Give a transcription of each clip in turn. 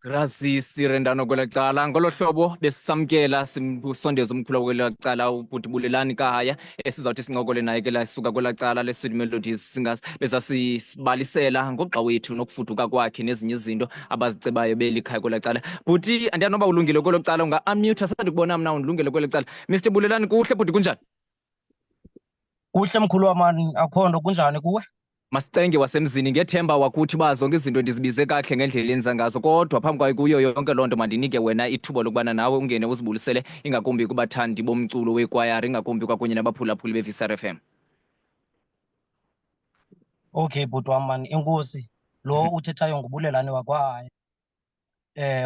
Grazi Sirendano kwela cala ngolo hlobo besisamkela simsondeza umkhulu kwela cala ubhuti Bulelani Kahaya esizawuthi sincokole naye ke la suka kwela cala leSweet Melodies Singers besasibalisela ngogxa wethu nokufuduka kwakhe nezinye izinto abazicebayo belikhaya kwela cala. Bhuti, andiyanoba ulungile kwelo cala, unga-unmute sandikubona mna undilungele kwelo cala. Mr Bulelani, kuhle bhuti, kunjani? Kuhle mkhulu wamani, akho nto, kunjani kuwe? Masicenge wasemzini ngethemba wakuthi uba zonke izinto ndizibize kakuhle ngendlela enza ngazo, kodwa phambi kwayo kuyo yonke loo nto mandinike wena ithuba lokubana nawe ungene uzibulisele ingakumbi kubathandi bomculo wekwayari, ingakumbi kwakunye nabaphulaphuli be-VCR FM. Okay bhuti wam mani, enkosi. Lo uthethayo nguBulelani wakwaHaya,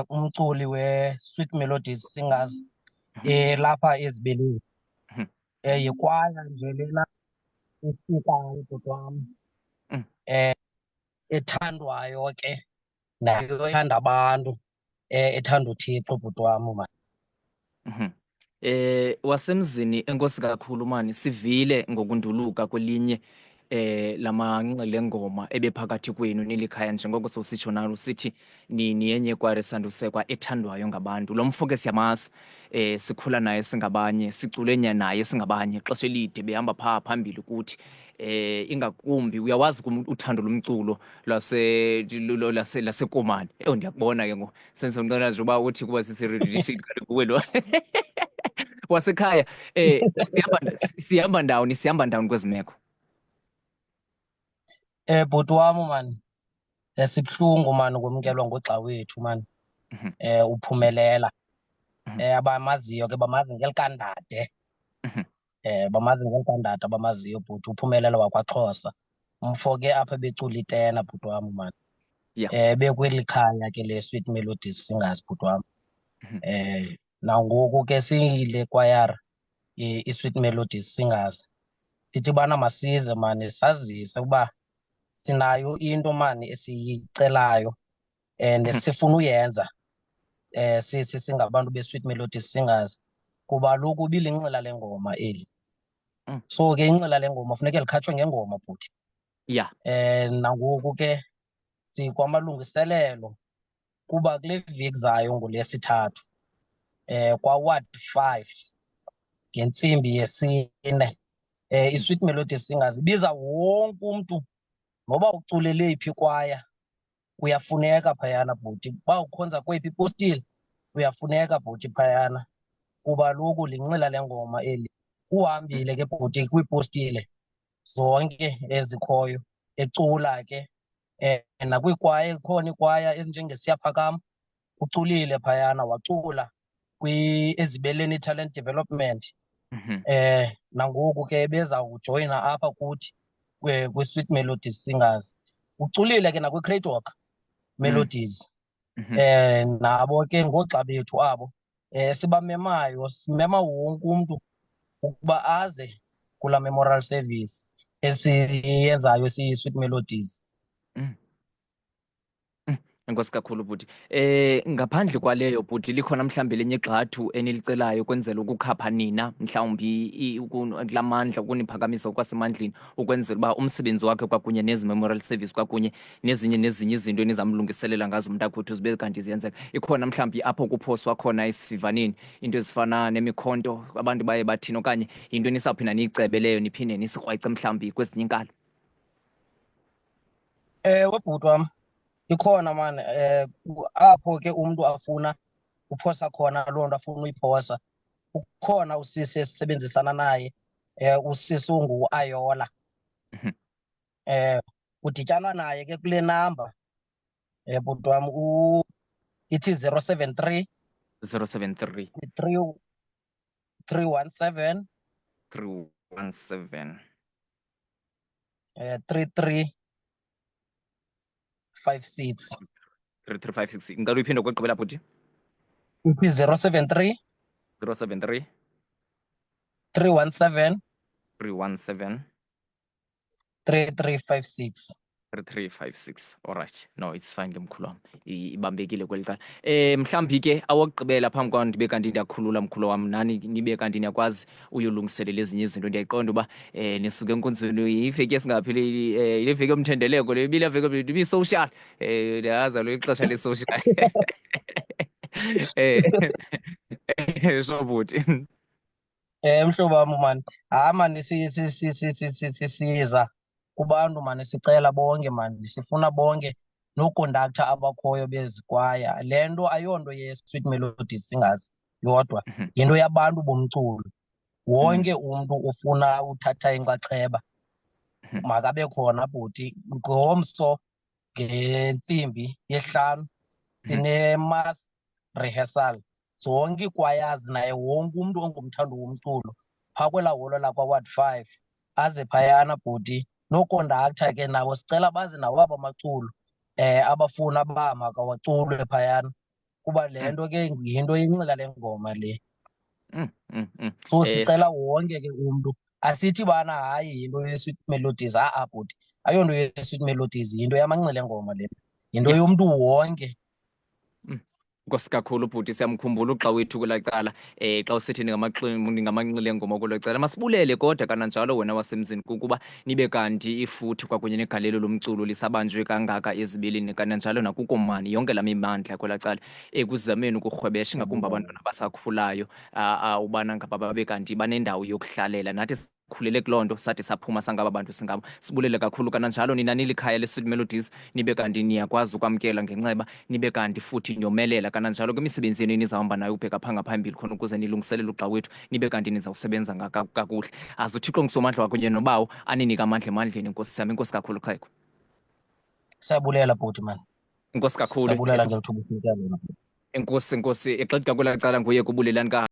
umculi we-Sweet Melodies Singers lapha eZibeleni. Yikwaya nje lena efikayo bhuti wam, ethandwayo ke nayo, ethanda abantu, ethanda uThixo bhuti wam mani. Wasemzini, enkosi kakhulu mani, sivile ngokunduluka kwelinye lamanxele ngoma ebephakathi kwenu nilikhaya, njengoko sowusitsho nalo sithi niyenye kware sandusekwa ethandwayo ngabantu. Lo mfo ke siyamazi, sikhula naye singabanye, sicule naye singabanye ixesha elide, behamba phaa phambili kuthi, ingakumbi uyawazi uthando lomculo lwase lwase laseKomani. Ewu, ndiyakubona ke ngoku sengisonqena nje uba uthi kuba sisi-rendition kanti kuwe lo wasekhaya. Sihamba ndawoni kwezi meko? Bhuti wam mani, sibuhlungu mani ukwamkelwa ngogxa wethu mani, uphumelela. Abamaziyo ke bamazi ngelikandade. Bamazi ngelikandade abamaziyo bhuti, uphumelela wakwaXhosa. Umfo ke apha ebecula itena bhuti wam mani. Bekweli khaya ke le Sweet Melodies Singers bhuti wam. Nangoku ke siyile kwayara i-Sweet Melodies Singers. Sithi bana masize mani sazise ukuba sinayo into mani esiyicelayo and sifuna uyenza singabantu be-Sweet Melodies Singers, kuba kaloku ibilinxila lengoma eli. So ke inxila lengoma funeke likhatshwe ngengoma bhuti. Nangoku ke sikwamalungiselelo kuba kule veki zayo ngoLwesithathu kwa-Ward 5 ngentsimbi yesine i-Sweet Melodies Singers ibiza wonke umntu, noba uculele phi kwaya uyafuneka phayana bhuti, uba ukhonza kweyiphi ipostile uyafuneka bhuti phayana, kuba kaloku linxila lengoma eli. Uhambile ke bhuti kwiipostile zonke ezikhoyo ecula ke, nakwiikwaya, ikhona ikwaya ezinjengesiyaphakama, uculile phayana, wacula Ezibeleni Talent Development. Nangoku ke bezawujoyina apha kuthi kwi-Sweet Melodies Singers. Uculile ke nakwi-Great Walk Melodies. Nabo ke ngoogxa bethu abo sibamemayo, simema wonke umntu ukuba aze kulaa memorial service esiyenzayo siyi-Sweet Melodies. Enkosi kakhulu bhuti. Ngaphandle kwaleyo bhuti, likhona mhlawumbi elinye igxathu enilicelayo ukwenzela ukukhapha nina mhlawumbi lamandla ukuniphakamisa okwasemandleni ukwenzela uba umsebenzi wakhe kwakunye nezi memorial service kwakunye nezinye nezinye izinto enizamlungiselela ngazo umntakwethu zibe kanti ziyenzeka? Ikhona mhlawumbi apho kuphoswa khona esivivaneni, into ezifana nemikhonto, abantu baye bathini, okanye yinto enisawuphinda niyicebe leyo niphinde nisikrwece mhlawumbi kwezinye iinkalo? Ewe bhuti wam, ikhona mani, apho ke umntu afuna uphosa khona loo nto afuna uyiphosa. Ukhona usisi esisebenzisana naye, usisi unguAyola. Udityanwa naye ke kule namba, bhuti wam, ithi 073 073 317 317 3356. 3356. Ngicela uyiphinde okokugqibela bhuti. Ithi 073 073 317 317 3356. 3356. Alright. No, it's fine ke mkhulu wam. Ibambekile kweli cala. Mhlawumbi ke awokugqibela phambi kwam ndibe kanti ndiyakhulula mkhulu wam, nani nibe kanti niyakwazi uyolungiselela ezinye izinto. Ndiyayiqonda uba nisuke enkonzweni yiveki esingapheli, yile veki yomthendeleko le ibile veki ibi-social. Ndiyazi kaloku ixesha le-social. Sho bhuti. Mhlobo wam mani, hayi mani, siza kubantu mani, sicela bonke mani, sifuna bonke nookondakta abakhoyo bezikwaya. Le nto ayonto ye-Sweet Melodies Singers yodwa, yinto yabantu bomculo. Wonke umntu ufuna uthatha inxaxheba makabe khona bhuti. Ngomso ngentsimbi yesihlanu sine-mass rehearsal. Zonke iikwayazi naye wonke umntu ongumthandi womculo phaa kwelaa holo lakwa-Ward 5 aze phayana bhuti. Nookondakta ke nabo sicela baze nawo aba maculo abafuna uba makawaculwe phayana, kuba le nto ke yinto yenxila lengoma le. So sicela wonke ke umntu, asithi bana hayi yinto ye-Sweet Melodies, ha-a bhuti, ayonto ye-Sweet Melodies, yinto yamanxila engoma le, yinto yomntu wonke. Nkosi kakhulu bhuti, siyamkhumbula uxa wethu kwelaa cala. Xa usithi ningamanxila engoma kwelo cala, masibulele kodwa kananjalo wena wasemzini kukuba nibe kanti ifuthi kwakunye negalelo lomculo lisabanjwe kangaka ezibilini, kananjalo nakuKomani yonke laa mimandla kwelaa cala ekuzameni ukurhwebesha, ingakumbi abantwana abasakhulayo, ubana ngaba babe kanti banendawo yokuhlalela. Nathi khulele kuloo nto, sathi saphuma sangaba bantu singabo. Sibulele kakhulu kananjalo nina nilikhaya le-Sweet Melodies, nibe kanti niyakwazi ukwamkela ngenxeba, nibe kanti futhi niyomelela kananjalo kwimisebenzi yenu enizawuhamba nayo ubheka phaa ngaphambili, khona ukuze nilungiselele ugxa wethu, nibe kanti nizawusebenza kakuhle. Aze uThixo nguSomandla wakunye noBawo aninike amandla emandleni, Nkosi yam. Inkosi kakhulu, xhego. Siyabulela bhuti mani. Inkosi kakhulu. Siyabulela ngeli thuba usinika lona. Enkosi, enkosi. Exedika kwelaa cala nguye kubulelani ka